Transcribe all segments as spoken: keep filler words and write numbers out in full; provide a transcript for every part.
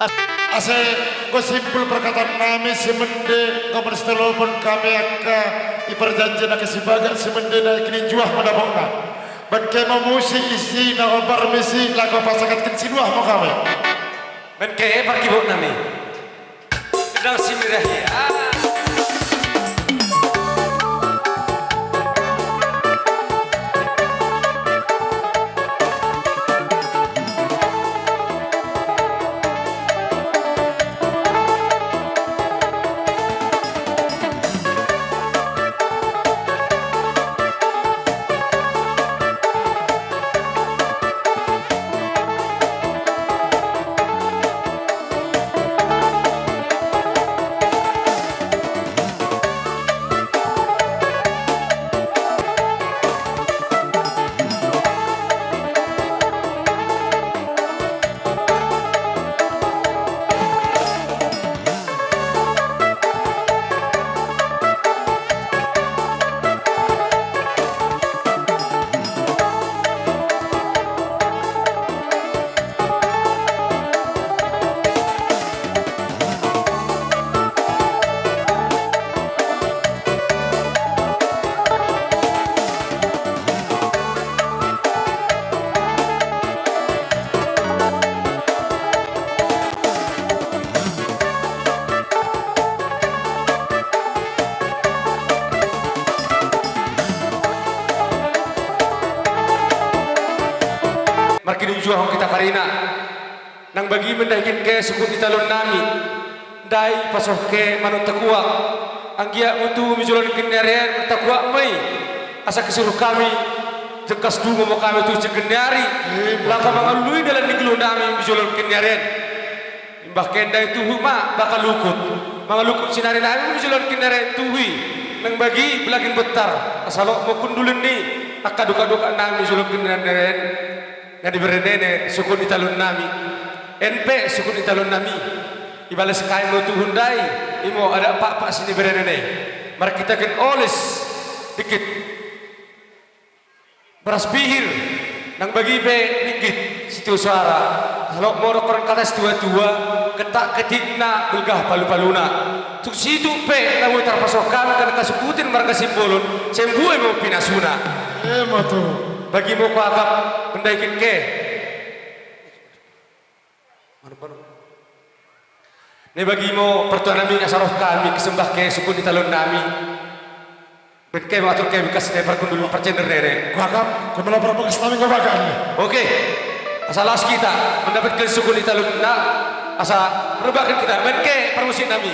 Asa, anggo simpul parkataannami, simende, anggo marsiatopot hami angka i parjanjian angka sibaga, simende na i, ninjuah ma dapotna. Baen ke ma muse isi na hombar misi, laho pasahatken sinuah ma hami. Baen ke parkibotnami. Ndang simirehi. Markinunjuahon hita karina. Nang bagi mandahiken ke sungkun ni talonnami. Ndai pasoh ke manuk takuak. Anggiat ma tuhu di joloan ni ari on takuak ma i. Asa disuruh hami, jengkas dungo ma hami tu jenggan ni ari. Laho mangalului dalan ni ngolunami di joloan ni ari on. Imbah ke ndai tuhu ma bakal ukut. Mangalukut sinarinami di joloan ni ari on tuhu i. Nang bagi belagin bettar. Asa loas ma hundul ni angka dukadukannami di joloan ni ari on. Na diberengeni sungkun ni talonnami. Empe sungkun ni talonnami. Ibalas hami ma tuhu ndai, imo adat Pakpak Siniberenene. Marhitehite oles, dikit. Beras pihir, nang bagi pe ringgit, sitio soara. Asa loas ma dohonon kata situatua, ketak ketikna, bulgah palupaluna. Tung situtu pe na boi tarpasohot hami, angka sungkunan marga Simbolon, sai boi ma pinasuna. Ima tutu. Bagi ma ho Kakap, mandahiken ke. Manuk, manuk. Nang bagi ma partuanami, asa ro hami, sembah ke sungkun ni talonnami. Baen ke ma atur ke bingkas ni parhundul parcender nere. Ho Kakap, ho molo parbagasnami ho bagas ni. Oke. Asa laos hita mandapatken sungkun ni talonna, asa rebaken hita. Baen ke parmusiknami.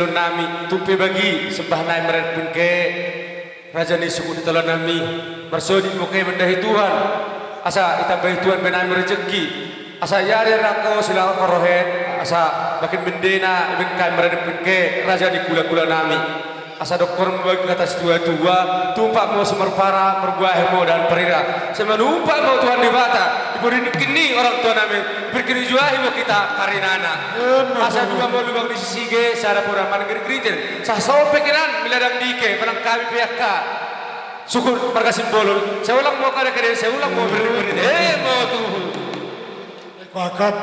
Nami, tung pe bagi sembah nami marhadap ke raja ni suku ni talo nami, marsodip ma ke mandahi Tuhan, asa ditambahi Tuhan be nami rezeki, asa ia ri rangko silangkon rohen, asa makin mendena ibaen hami marhadap ke raja ni hulahula nami. Asa dokkon ma bagi hata situatua, tumpak ma sumarpara, marbuahi ma dalan parira. Sai manumpak ma Tuhan Debata di pudi nangkin ni orang tua nami, berkini juahi ma hita karinana. Asa dua ma lubang ni sisige, sada pura manang gerigriten. Sasao pe hinan miladang dike, manang hami pe angka suhut marga Simbolon. Sai ulang ma kadekade, sai ulang ma berkini. Ema tutu. Eko akap,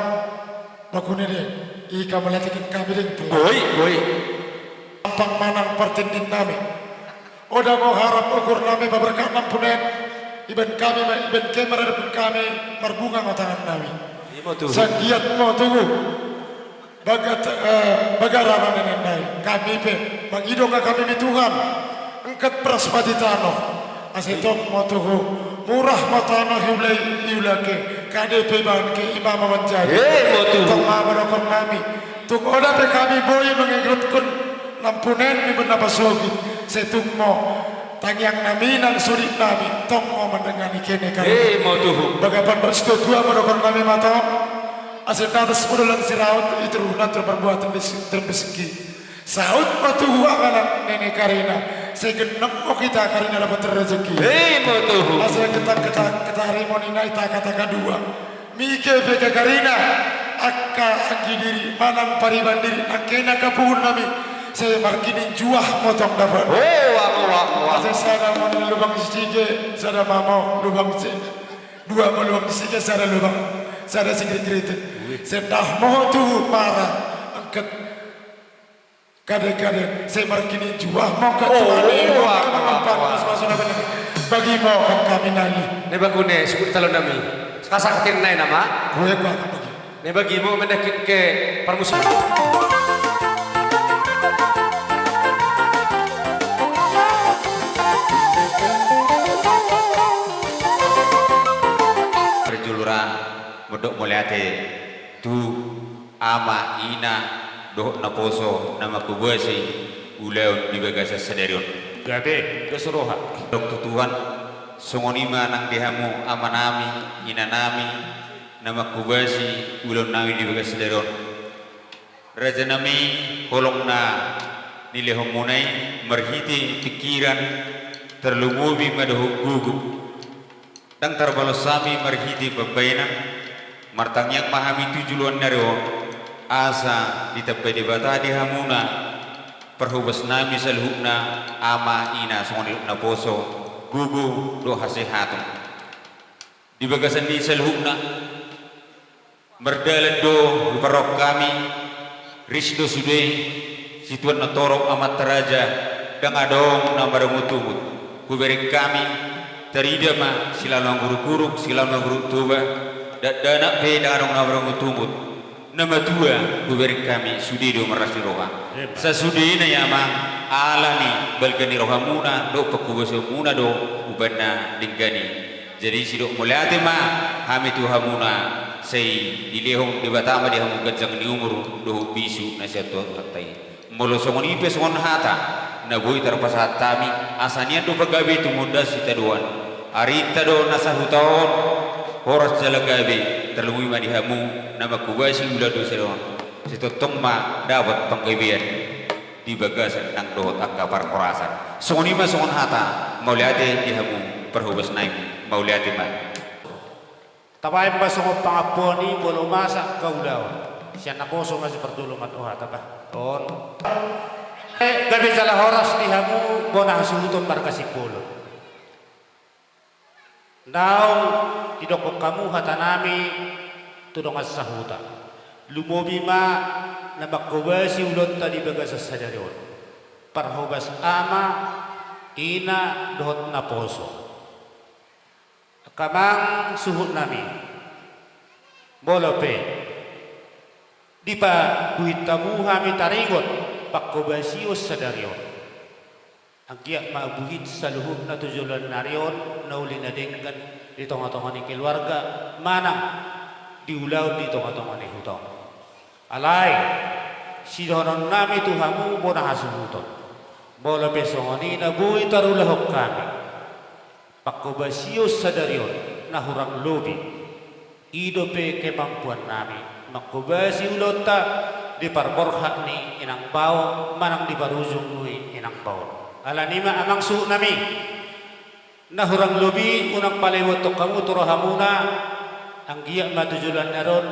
bakune de, i ka melihat ikan kami deng pelan. Boi, boi. Ampang manang partinding nami. Oda ngo harap ukur nami paberkat nampunen, ibaen hami ma, ibaen ke marhadap hami, marbunga ma tangan nami. Ima tutu. Sai anggiat ma tutu. Baga, eh, bagara ma nene nai. Hami pe, mangido nga hami ni Tuhan. Engket beras padi tano. Asa i tong ma tutu. Murah ma tano hiulai, hiulai ke. Kade pe ibaen ke ima ma manjadi. Ima tutu. Tong ma mandokkon nami. Tung oda pe hami boi mangihuthon nampunen ni bona pasogit, sai tung ma tangiang nami nang sodip nami, tong ma mandengani kene kami. Ima tutu. Baga pandok situatua mandokkon nami ma tong, asa natas ma dolan siraut, i toruhna tor marbuat terembes-, terembesengki. Saut ma tutu angka nang nene karina, sai gennep ma hita karina dapat rezeki. Ima tutu. Asa ketak-ketak, ketak rimoni nai taka-taka dua. Mike pe ke karina, angka anggi diri, manang pariban diri, angka na kapuhun nami, sai markining juah motong dapat. Oh, aku, aku, aku. Asa sada ma na lubang sisige, sada ma ma lubang si, dua ma lubang sisige, sada lubang, sada sigerigriten. Wih. Sendah ma tutu mara, angkat. Kade-kade, sai markining juah ma angka. Oh, Tuhan, eh, wah, wah, wah. Bagi ma angka kami nai. Ne bakune, suku ni talo nami. Kasaktin nai nama. Gue, Pak, bagi. Ne bagi ma mendaki ke parmusikan. Parjolo ra, mandok mauliate tu ama, ina, dohot naposo na manghobasi ulaon di bagasan sadari on. Gabe, dos roha. Dok tu Tuhan, songon i ma nang di hamu ama nami, ina nami, na manghobasi ulaon nami di bagasan sadari on. Raja nami, holong na nilehonmuna i marhite pikiran, tarlumobi ma dohot gogo. Ndang tarbalos hami marhite pambahenan, martangiang ma hami tu joloan ni ari on, asa ditambai Debata di hamuna parhobas nami saluhutna, ama, ina, songon i dohot naposo, gogo dohot hasehaton. Di bagasan ni saluhutna, mardalan do huparrohahon hami, ris do sude situan na torop amanta raja, ndang adong na marungutungut. Hubereng hami, tarida ma silalo na guruk-guruk, silalo na guruk Toba, dakdanak pe ndang adong na marungutungut. Na matua hubereng hami, sude do marlas ni roha. Emma. Sasudena i amang, ala ni balga ni rohamuna dohot panghobasionmuna do umbahen na denggan i. Jadi sidok mauliate ma hami tu hamuna, sai dilehon Debata ma di hamu ganjang ni umur dohot bisu na sian Tuhanta i. Molo songon i pe songon hata na boi tarpasahat hami, asa nian do pagabe tumundalhon sitadoan. Arinta do na sahuta on horas jala gabe, tarlumobi ma di hamu na manghobasi ulaon di sadari on. Sai tongtong ma dapot panggabean di bagasan nang dohot angka parhorasan. Songon i ma songon hata, mauliate di hamu parhobas nami, mauliate ma. Tabaen ma songon pangampuon i molo masa angka ulaon. Sian naposo ma siparjolo mandok hata bah. On. Eh, gabe jala horas di hamu bona hasuhuton marga Simbolon. Naung didokkon hamu hata nami tu dongan sahuta. Lumobi ma na manghobasi ulaonta di bagasan sadari on. Parhobas ama, ina, dohot naposo. Angka amang suhut nami. Molo pe dipabuhit hamu hami taringot panghobasion sadari on. Anggiat ma buhit saluhutna tu joloan ni ari on, na uli na denggan di tonga-tonga ni keluarga, manang di ulaon di tonga-tonga ni huta on. Alai, Sidohonon nami tu hamu bona hasuhuton. Molo pe songon i na boi tarulahon hami panghobasion sadari on, na hurang lobi i dope kemampuan nami manghobasi ulaonta di parborhat ni inang bao manang di parujung ni inang bao. Alani i ma amang suhut nami, na hurang lobi unang palebothon hamu tu rohamuna, anggiat ma tu joloan ni ari on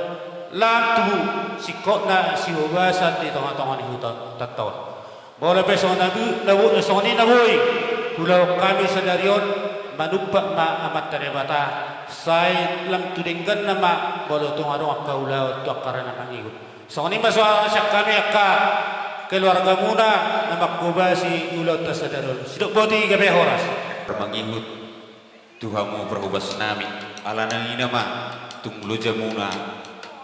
lam tubu singkotna sihobasan di tongatonga ni hutanta on. Molo pe songon na bu-, na bu-, songon i na boi huulahon hami sadari on, manumpak ma Amanta Debata sai lam tu dengganna ma molo tung adong angka ulaon tu angka ari na mangihut. Songon i ma sian hami angka keluargamuna na manghobasi ulaonta sadari on. Sidok boti, gabe horas. Mangihut tu hamu parhobas nami, ala nangina ma tung lojamuna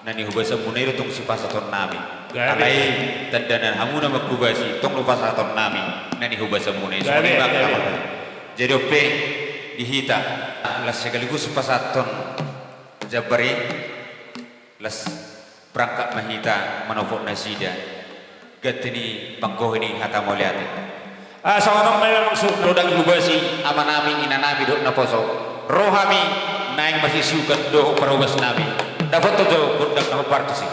na nihobasanmuna i do tong sipasahaton nami. Gabe. Alai tanda na hamu na manghobasi tong do pasahaton nami na nihobasanmuna i. Gabe, songon i ma gabe. Jadi on pe di hita las sekaligus pasahathon jambar i. Las berangkat ma hita manopot nasida. Ganti ni panggohi ni hata mauliate. Ah, songon on ma memang su-, ro dang hubasi ama nami, ina nami dohot naposo. Ro hami naeng masisiukan dohot parhobas nami. Dapothon jo gondang na hombar tusi.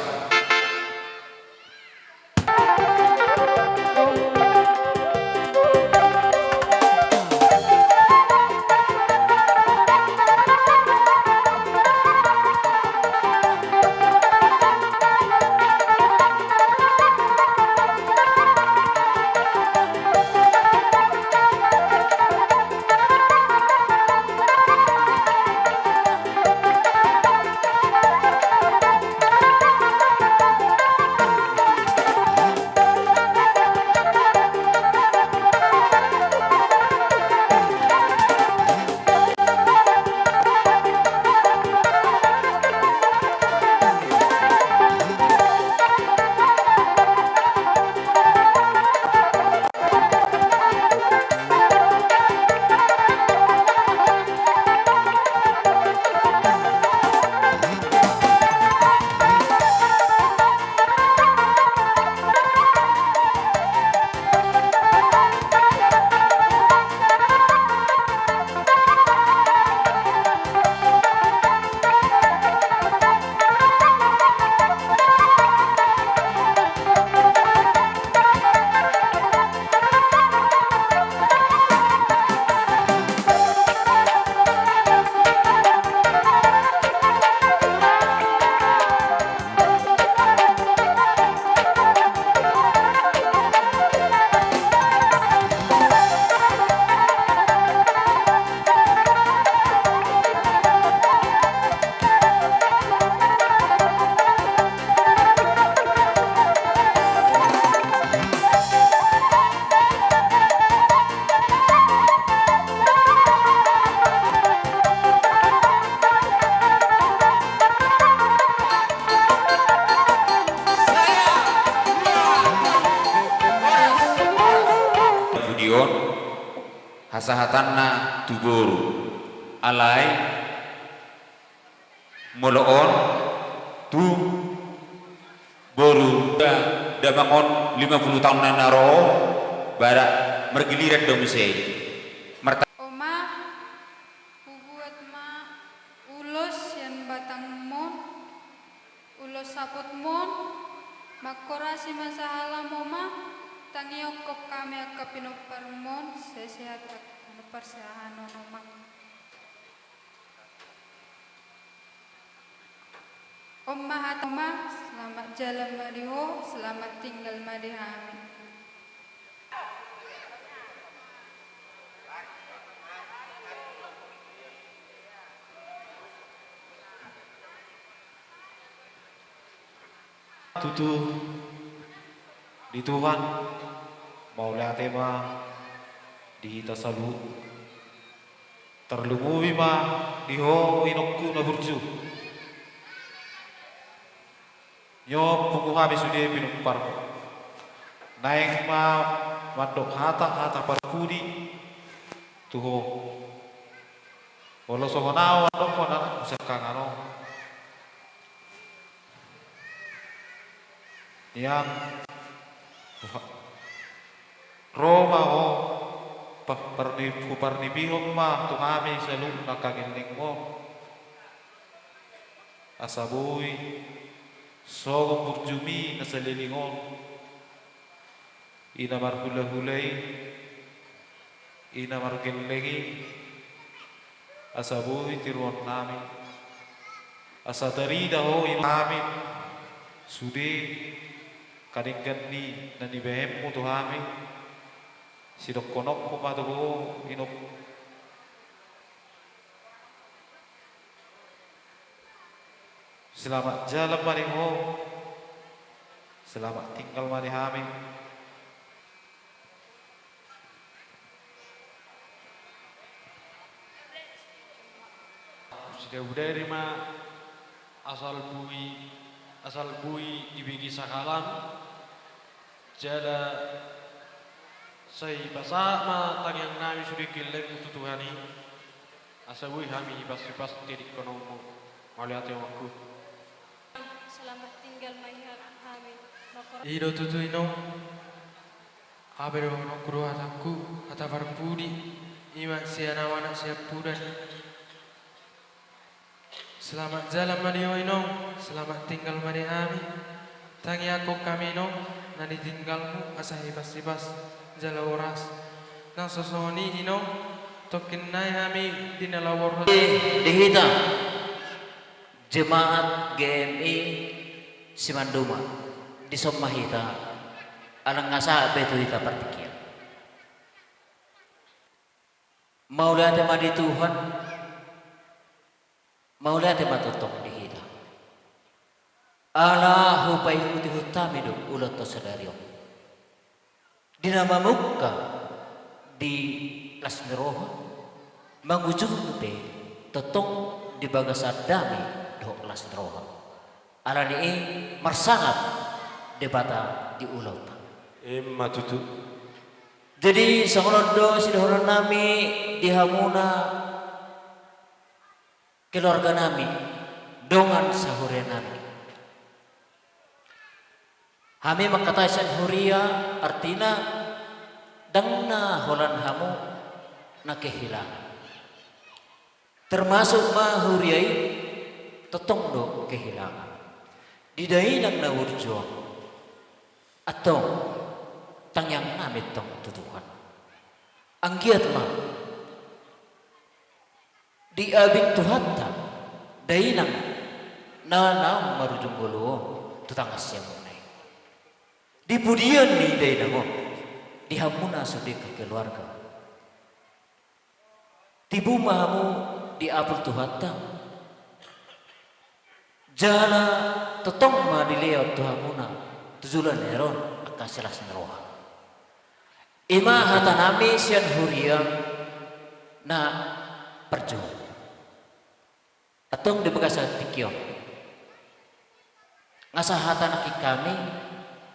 Pudi on hasahatanna tu boru. Alai molo on tu boru da-, damang on lima puluh taon na ro, baru margiliran do muse i. Marta- Oma, hubuat ma ulos sian batangmon, ulos saputmon, manghorasi ma sahala, Oma, tangiangkon hami angka pinomparmon, sehat-sehat angka pinompar, sehat-sehat on, Oma. On ma hata, Oma, selamat jalan ma di ho, selamat tinggal ma di hami. Tutu di Tuhan, mauliate ma di hita saluhut. Tarlumobi ma di ho inongku na burju. Nunga pungu hami sude pinomparmu. Naeng ma mandok hata, hata parpudi tu ho. Molo songon ahu mandokkon anak musangkangan on. Nian Ro ma ho, pa-, parni-, huparnipihon ma tu hami saluhutna hagellengmon. Asa boi songon burjumi na saleleng on, i na marhulahula i, i na margelleng i, asa boi tiruonnami, asa tarida ho i nami, sude kadenggan ni na nibahenmu tu hami, sidohononku ma tu ho, inop. Selamat jalan ma di ho. Selamat tinggal ma di hami. Sidabudari ma asal bui, asal bui dibege sakalam. Jala sai pasahat ma tangiangnami sude gellengmu tu Tuhan i, asa boi hami hipaspas-pas di tingki on. Mauliate amangku. Selamat tinggal ma di hami. I do tutu inong. Hape dohononku do hatangku, hata parpudi, i ma sian anak sian pudan. Selamat jalan ma di ho inong, selamat tinggal ma di hami. Tangiangkon hami inong, na nitinggalmu asa hipaspas jala horas. Nang so songon i inong, tongkin nai hami di na laho borhat. Di hita jemaat G M I Simanduma, dison ma hita, ala nga sahat be tu hita partingkian. Mauliate ma di Tuhan. Mauliate ma tongtong di hita. Ala hupaihutihut hami do ulaonta sadari on. Di na mamungka di las ni roha, mangujungi pe tongtong di bagasan dame dohot las ni roha. Alani i marsangap Debata di ulaonta. Ima tutu. Jadi songon on do sidohononnami di hamuna keluarganami, dongan sahurianami. Hami mangkatai sian huria, artina ndang na holan hamu na kehilangan. Termasuk ma huria i, tongtong do kehilangan. Di dainang na burju on, antong, tangiangnami tong tu Tuhan. Anggiat ma diabing Tuhanta dainang na naung marujung ngolu on tu tangan siamun i. Di pudian ni dainang on, di hamuna sude keluarga. Tibu ma hamu diapul Tuhanta. Jala tongtong ma dilehon tu hamuna tu joloan ni ari on angka silas ni roha. Ima hatanami sian huria na parjolo. Antong di bagasan tingki on, nga sahata nangkin hami,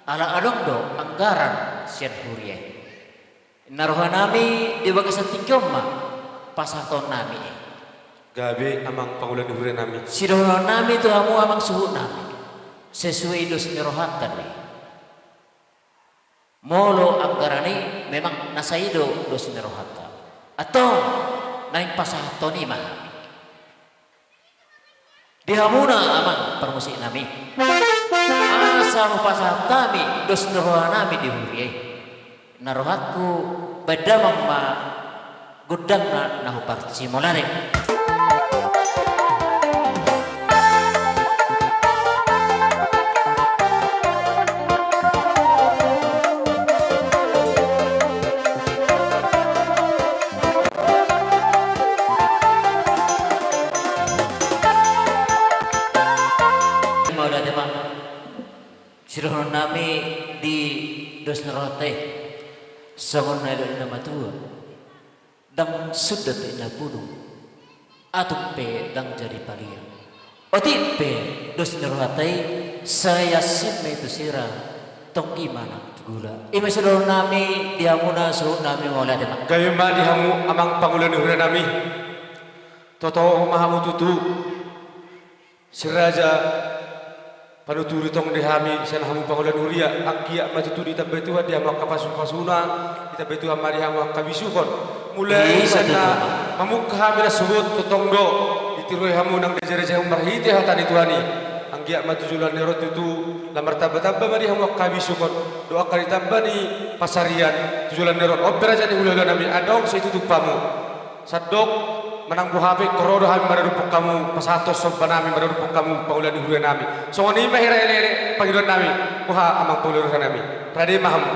ala adong do anggaran sian huria i. Na rohanami di bagasan tingki on ma pasahatonnami i. Gabe amang pangula ni hurianami. Sidohononnami tu hamu amang suhutnami, sesuai dos ni rohanta do i. Molo anggaran i memang na sai do dos ni rohanta. Antong, naeng pasahathon i ma hami. Di hamuna amang parmusiknami, asa hupasahat hami dos ni rohanami di huria i. Na rohangku, baen damang ma gondangna na huparsimolani. Mauliate ma. Sidohononnami di dos ni rohanta i, songon na nidok ni na matua. Ndang sundat inna bulung, atung pe ndang jadi palia. Otik pe dos ni rohanta i, sai asing ma i tu sira, tonggi ma nang tu gula. Ima sidohononnami di hamuna suhutnami, mauliate ma. Gabe ma di hamu amang pangula ni hurianami. Toto ma hamu tutu. Si Raja Manuturi tong di hami sian hamu pangula ni huria, anggiat ma tutu ditambai Tuhan di hamu angka pasupasuna, ditambai Tuhan ma di hamu angka bisukon. Mulai sian na mamungka hami na sogot tongtong do ditiroi hamu nang dirajai hamu marhite hata ni Tuhan i. Anggiat ma tu joloan ni ari on tutu lam martambatamba ma di hamu angka bisukon dohot angka ditamba ni pansarian tu joloan ni ari on. On pe raja ni hulahula nami, adong sai tutup hamu. Sandok manang boha pe ingkon ro do hami maradophon hamu, pasahathon somba nami maradophon hamu pangula ni huria nami. Songon i ma hira eleele pangidoan nami, boha amang pangula ni huria nami. Rade ma hamu.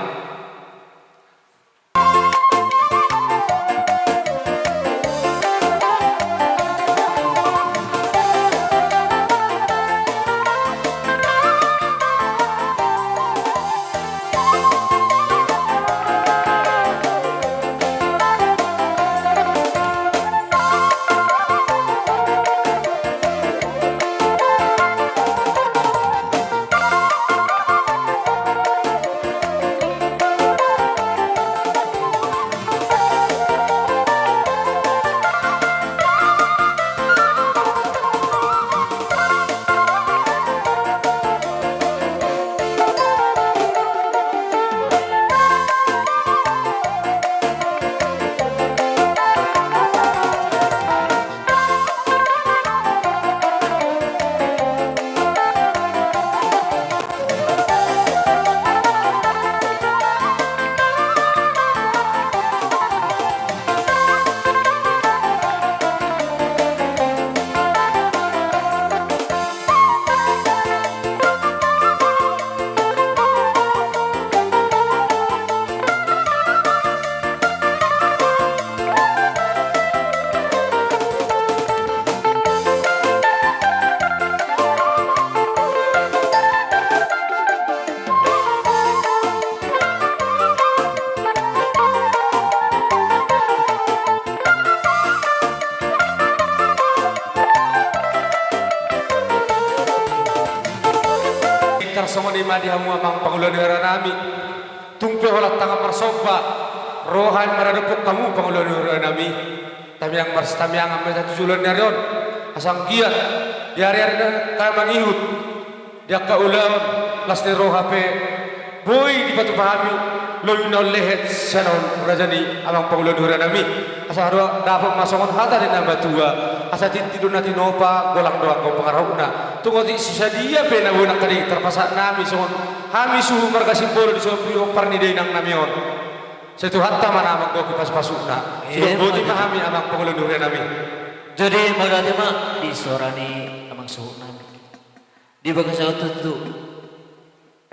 Tarsongon i ma di hamu amang pangula ni huria nami. Tung pe holan tangan marsomba ro hami maradophon hamu pangula ni huria nami. Tamiang marsitamiangan ma hita tu joloan ni ari on. Asa anggiat di ariari na ka mangihut di angka ulaon, las ni roha pe boi dipatupa hami lobi na lehet sian on raja ni amang pangula ni huria nami. Asa dapot ma songon hata ni na matua, asa tintin do na tinopa, golang do anggo pangarahutna. Tung otik so sadia pe na boi nangkaning tarpasahat nami songon hami suhut marga Simbolon di son pihak parnidai nang nami on. Sai Tuhanta ma na manggohi pasupasuna. Emma tutu. Boti ma hami amang pangula ni huria nami. Jadi mauliate ma di suara ni amang suhut nami. Di bagasan on tutu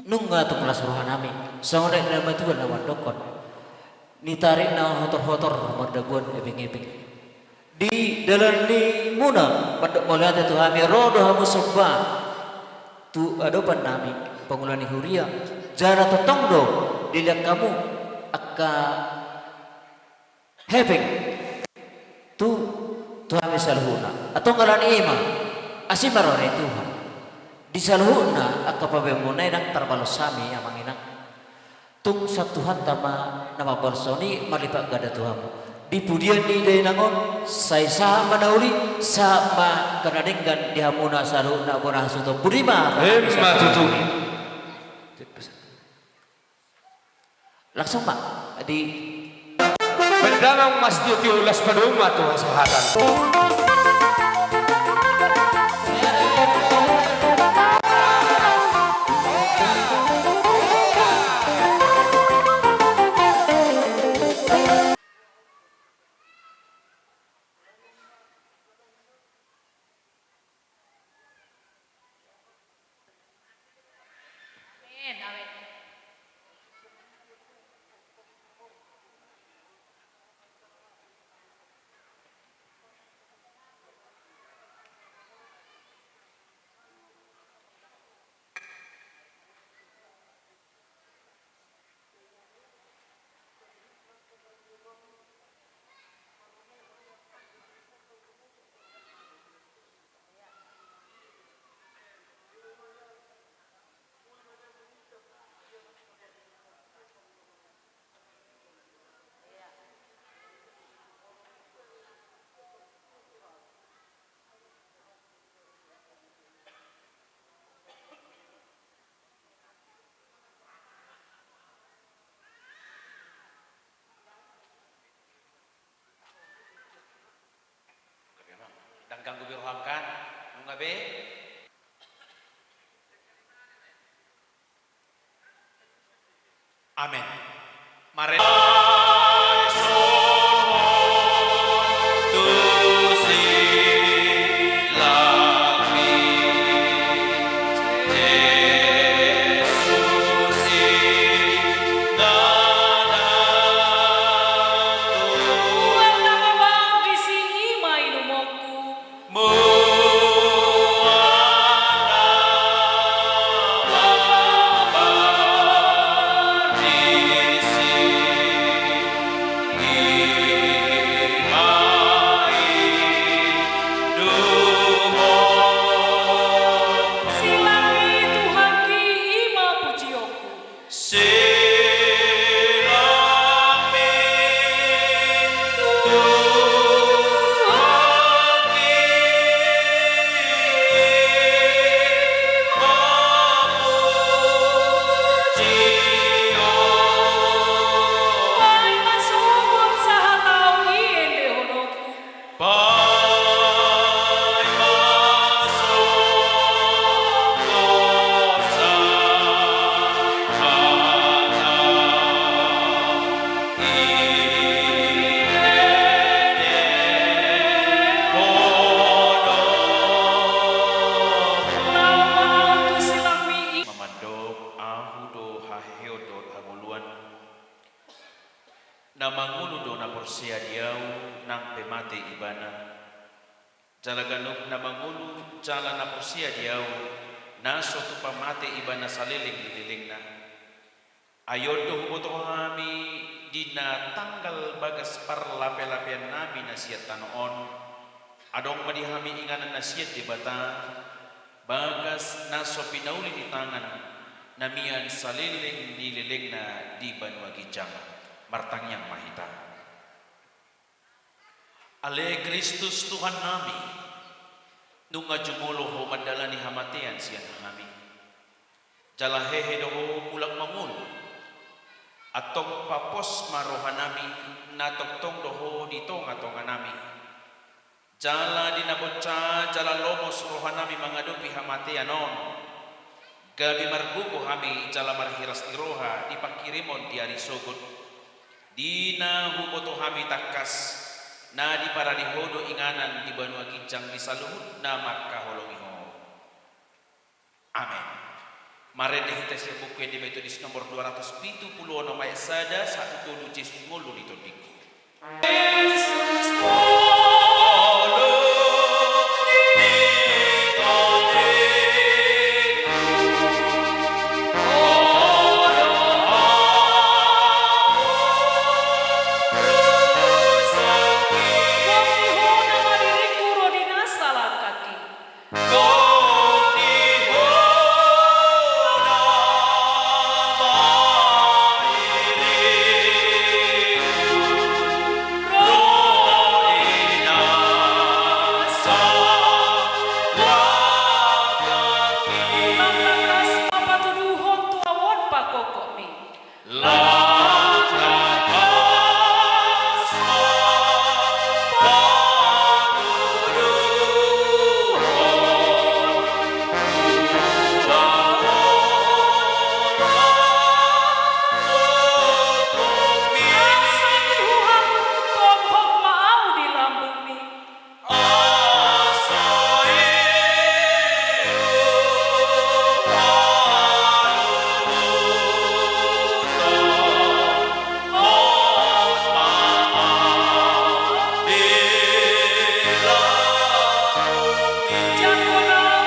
nunga tung las roha nami. Songon adat ni na matua na mandokkon, nitarik na hotorhotor mardabuan epengepeng. Di dalan ni muna mandok mauliate tu hami, ro do hamu somba tu adopan nami pangula ni huria, jala tongtong do dilehon hamu angka hepeng tu, tu hami saluhutna. Antong alani i ma, asi ma roha ni Tuhan di saluhutna angka pambahenmuna i, ndang tarbalos hami amang inang. Tung sian Tuhanta ma na mambalos, songon i ma lipat ganda tu hamu. Di pudian ni dainang on sai sahat ma na uli, sahat ma angka na denggan di hamuna saluhutna bona hasuhuton. Pudi ma. Emma tutu. Langsung ma di. Bahen damang ma sitiotio, las padomu ma tu hasahatan. Amen, amen. Ganggu be roham kan? Nunga be? Amen. Mare. Silang i Tuhanki, i ma pujionku. Silang i Tuhanki, i ma pujionku. Paima sogot sahatau i endehononku. Paima sogot sahatau i endehononku. Mamandok ahu do haheheon dohot hangoluan. Na mangolu do na porsea di ahu, nang pe mate ibana. Jala ganup na mangolu jala na porsea di ahu, na so tupa mate ibana saleleng ni lelengna. Ai on do huboto hami di na tanggal bagas parlapelapeannami na sian tano on, adong ma di hami inganan na sian Debata, bagas na so pinauli ni tangan na mian saleleng ni lelengna di banua ginjang. Martangiang ma hita. Ale Kristus Tuhannami, nunga jumolo Ho mandalani hamatean sian hami. Jala hehe do Ho mulak mangolu. Antong papos ma rohanami, na tongtong do Ho di tongatonganami. Jala di na bonca jala lomos rohanami mangadopi hamatean on, gabe margogo hami jala marhiras ni roha di pangkirimon di ari sogot, di na huboto hami tangkas, na diparade Ho do inganan di banua ginjang di saluhut na mangkaholongi Ho. Amen. Marende hita sian Buku Ende Metodis nomor dua ratus pitu pulu onom ayat sada sahat tu tolu, Jesus ngolu ni tondingku. Jesus ngolu ni tondingku. Gok ni Ho na madiringku, ro di na salangkaki. Tangkas ma patuduhon tu ahu on pangkongkongmi. Langka tangkas ma patuduhon tu ahu on pangkongkongmi. Asa di huhamu tongtong ma ahu di lambungmi.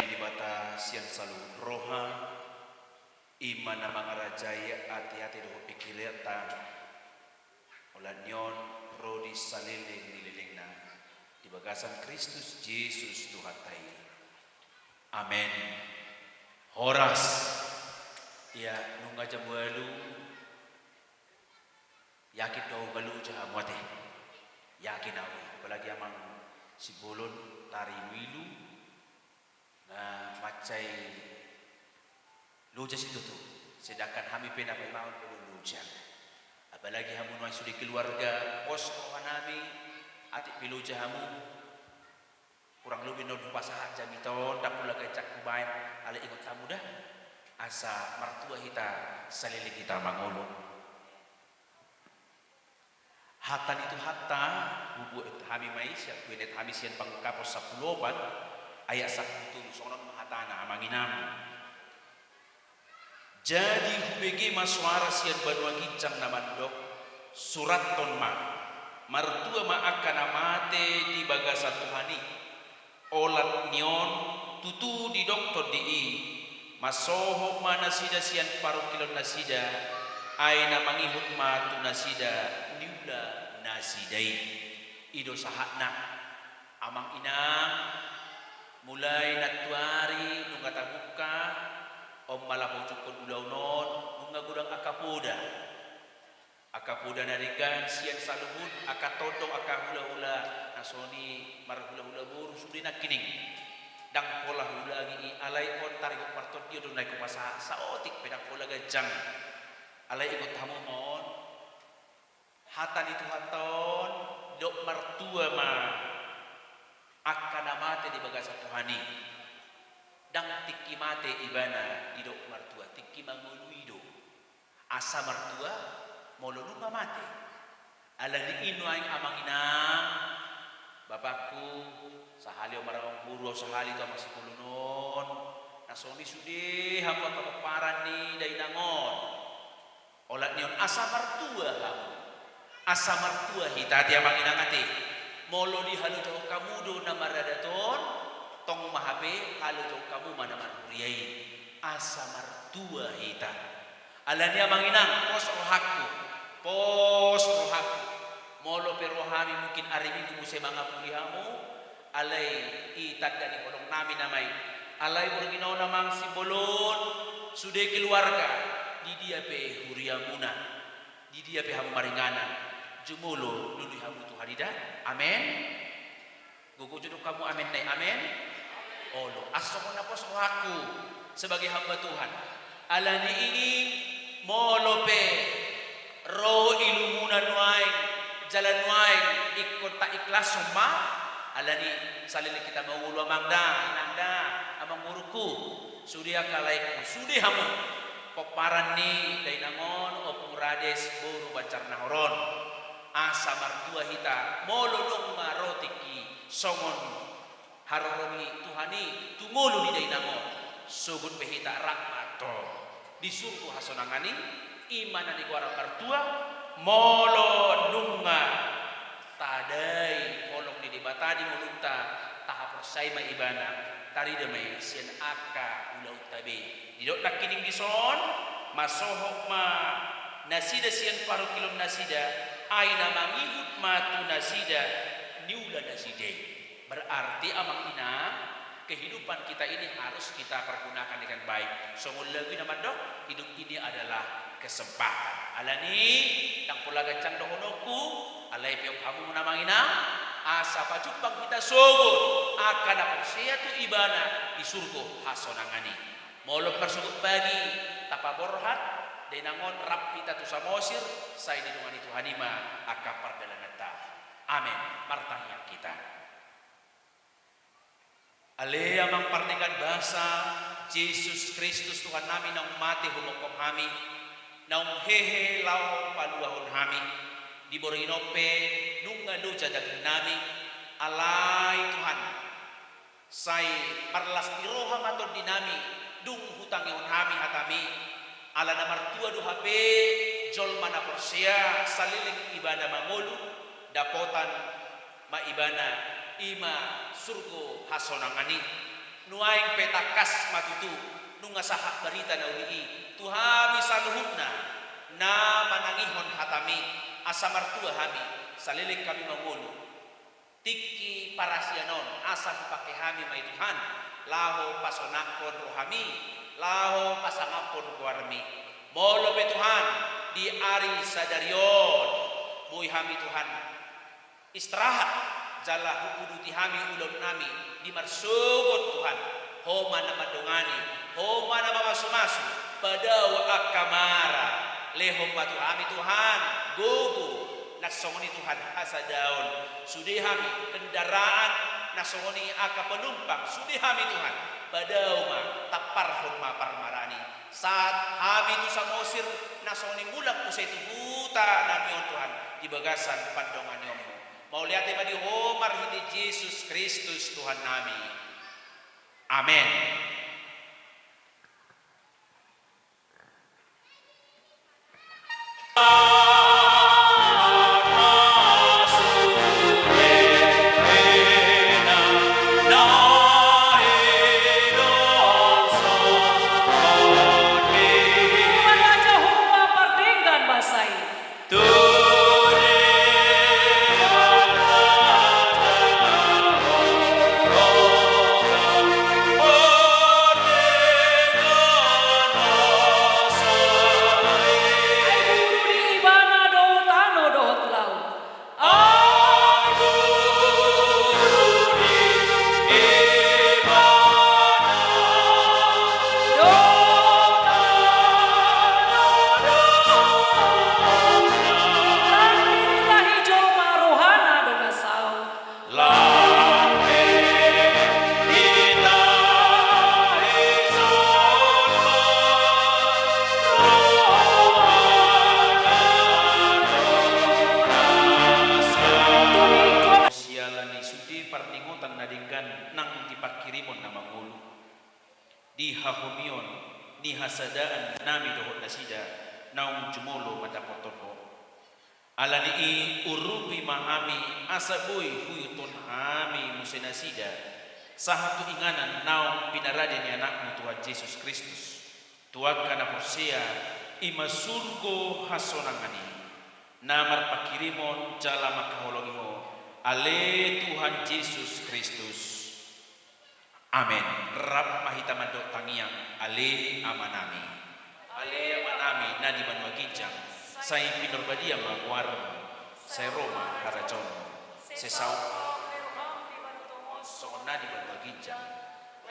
Debata sian saluhut roha, i ma na mangarajai ateate dohot pingkiranta. Holan ni on ro di saleleng ni lelengna, di bagasan Kristus Jesus Tuhanta i. Amen. Horas. Ia, nunga jam ualu. Yakin do ahu gabe loja hamu ate. Yakin ahu. Apalagi amang Sibolon tariluilu. Nga mansai loja situtu, sedangkan hami pe na paimahon pe do loja. Apalagi hamu nuaeng sude keluarga, pos rohanami, atik pe loja hamu. Kurang lobi na on hupasahat jamita on, ndang pola ganjang hubaen, alai ingot hamu da, asa martua hita saleleng hita mangolu. Hata ni Tuhanta, hubuat hami ma i, sian, huendat hami sian Pangungkapon sampulu opat, ayat sampulu tolu, songon on ma hatana, amang inang. Jadi hubege ma soara sian banua ginjang na mandok, surathon ma, martua ma angka na mate di bagasan Tuhan i. Olat ni on, tutu didok Tondi i, mansohot ma nasida sian parungkilon nasida, ai na mangihut ma tu nasida niula nasida i. I do sahatna. Amang inang, mulai nantuari nunga tabungka, on ma laho paujungkon ulaon on, nunga godang angka poda. Angka poda na denggan sian saluhut, angka tondong, angka hulahula, na songon i marhulahula boru sude nangkining. Ndang pola huulangi i, alai on taringot martondion do na ingkon hupasahat, saotik pe ndang pola ganjang. Alai ingot hamu ma on, hata ni Tuhanta on, didok martua ma angka na mate di bagasan Tuhan i. Ndang tingki mate ibana didok martua, tingki mangolu i do. Asa martua molo nunga mate. Alani i nuaeng amang inang, bapakku, sahali on maramburu, sahali tu amang sipulun on, na songon i sude hamu angka pomparan ni dainang on. Olat ni on asa martua hamu. Asa martua hita ate amang inang ate. Molo dihalojahon hamu do na maradat on, tong ma hape halojahon hamu ma na marhuria i. Asa martua hita. Alani i amang inang, pos rohangku. Pos rohangku. Molo pe ro hami mungkin ari Minggu muse mangapuli hamu, alai i tanda ni holong nami nama i. Alai borngin on amang sipulun, sude keluarga, di dia pe huriamuna, di dia pe hamu maringanan, jumolo lului hamu Tuhan i da. Amen. Gogo jo dok hamu amen na i, amen. Olo, asa songon na pos rohangku sebagai hamba Tuhan. Alani i molo pe ro ilumuna nuaeng, jala nuaeng ingkon taikhlas ma, alani i saleleng hita mangolu amang da, inang da, amangborungku, sude angka laengku, sude hamu pomparan ni dainang on, Ompung Rades boru Banjar Nahor on. Asa martua hita molo nunga ro tingki songon haroro ni Tuhan i tu ngolu ni dainang on. Sogot pe hita rap ma antong di surgo hasonangan i, i ma na nigoaran martua, molo nunga tadai holong ni Debata di ngolunta, tahaporseai ma ibana, tarida ma i sian angka ulaonta be. Didok nangkining dison, mansohot ma nasida sian parungkilon nasida, ai na mangihut ma tu nasida niula nasida i. Berarti amang inang, kehidupan kita ini harus kita pergunakan dengan baik. Songon lagu i na mandok, hidup ini adalah kesempatan. Alani i, ndang pola ganjang dohononku, alai peop hamu ma amang inang, asa pajumpang hita sogot angka na porsea tu ibana di surgo hasonangan i. Molo pe marsogot pagi tapaborhat, dainang on rap hita tu Samosir, sai didongani Tuhan i ma angka pardalananta. Amen. Martangiang hita. Ale Amang pardenggan basa, Jesus Kristus Tuhan nami, naung mate humophop hami, naung hehe laho paluahon hami, di borngin on pe nunga loja daging nami, alai Tuhan, sai marlas ni roha ma tondi nami, dung hutangihon hami hatami, ala na martua do hape jolma na porsea saleleng ibana mangolu, dapotan ma ibana, i ma surgo hasonangan i. Nuaeng pe tangkas ma tutu, nunga sahat barita na uli i tu hami saluhutna na manangihon hatami, asa martua hami saleleng hami mangolu. Tingki parasian on, asa hupake hami ma i Tuhan, laho pasonangkon rohami, laho pasangaphon goarmi. Molo pe Tuhan, di ari sadari on, boi hami Tuhan istirahat, jala huuduti hami ulaon nami di marsogot Tuhan, Ho ma na mandongani, Ho ma na mamasumasu, padao angka mara, lehon ma tu hami Tuhan, gogo, na songon i Tuhan hasadaon, sude hami kendaraan, na songon i angka penumpang, sude hami Tuhan, padao ma, tamparhon ma parmaraan i. Sahat hami tu Samosir, na songon i mulak muse tu huta nami on Tuhan, di bagasan pandonganionmu. Mauliate ma di Ho marhite Jesus Kristus Tuhannami. Amen. Siala ni sude parningotan na denggan nang di pangkirimon na mangolu, di hahomion ni hasadaan nami dohot nasida naung jumolo mandapothon Ho. Ala ni i urupi ma hami asa boi huihuthon hami muse nasida, sahat tu inganan naung pinarade ni AnakMu Tuhan Jesus Kristus. Tu angka na porsea, i ma surgo hasonangan i, na marpangkirimon jala mangkaholongi Ho, ale Tuhan Jesus Kristus. Amen. Rap ma hita mandok tangiang, ale Amanami. Ale Amanami na di banua ginjang, sai pinarbadia ma goarMu, sai ro ma harajaonMu, sai saut ma rohaM di banua tonga on songon na di banua ginjang.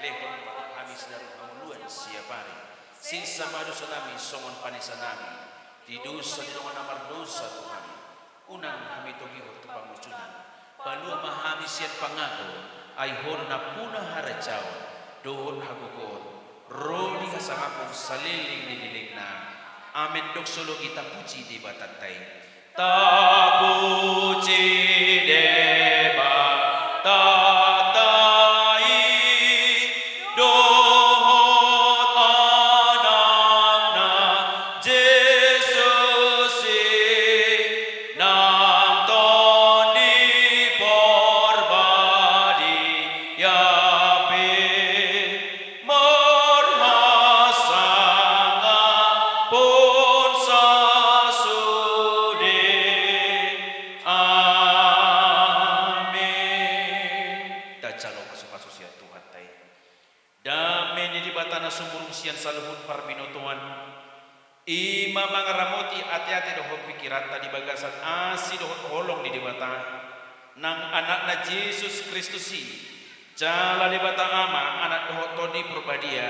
Lehon ma tu hami sadari on hangoluan siapari ari. Sesa ma dosanami songon panesanami di dosa ni dongan na mardosa tu hami. Unang hami togihon tu pangunjunan. Palua ma hami sian pangago, ai Ho do nampuna harajaon dohot hagogoon ro di hasangapon saleleng ni lelengna. Amen. Dohot sologi tapuji Debatanta i. Tapuji Debatanta i dohot Anakna Jesus i, nang Tondi Parbadia pe, marhasangapon sasude. Amen. Tajalo pasupasu sian Tuhanta i. Dame ni Debata na sumurung sian saluhut parbinotoan, i ma mangaramoti ateate dohot pingkiranta di bagasan asi dohot holong ni Debata, nang Anakna Jesus Kristus i, jala Debata Ama, Anak dohot Tondi Parbadia,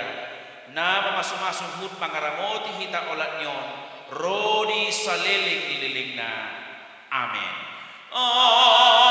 na mamasumasu huhut mangaramoti hita olat ni on ro di saleleng ni lelengna. Amen. Amen.